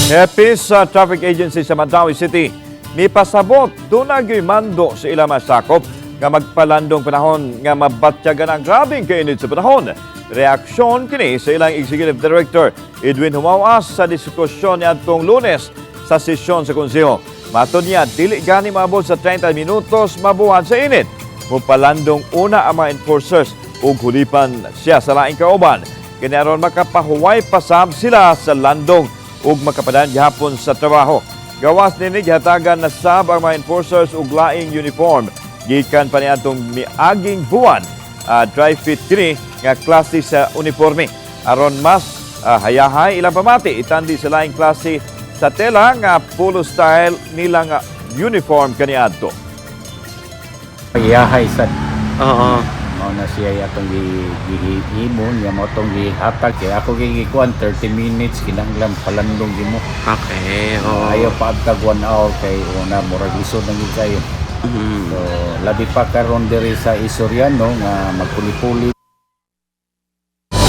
Hepe sa traffic agency sa Mandaue City, mipasabot duna gyoy mando sa ilang masakop nga magpalandong panahon nga mabatyagan ang grabeng kainit sa panahon. Reaksyon kini sa ilang Executive Director Edwin Humawas sa diskusyon niadtong Lunes sa sesyon sa konseho. Matod niya, dili gani maabot sa 30 minutos mabuhat sa init. Mupalandong una ang mga enforcers ug hulipan siya sa laing kauban. Kini aron makapahuway pasab sila sa landong ug makapadayon gihapon sa trabaho. Gawas nini, gihatagan na sab ang mga enforcers og laing uniform gikan pa niadtong miaging buwan. Dry fit kini nga klase sa uniforme aron mas hayahay ilang pamati itandi sa laing klase sa tela nga polo style nila nga uniform kaniadto. Iyahay sad. Oo. Mao na siya atong gihimo niya, mao tong gihatag kay ako gikuan 30 minutes kinahanglan palandong gimo. Okay, oo. Ayaw pa abtag 1 hour kay una murag lisod na gid kayo. So labi pa karon diri sa Isoriano nga magpuli-puli.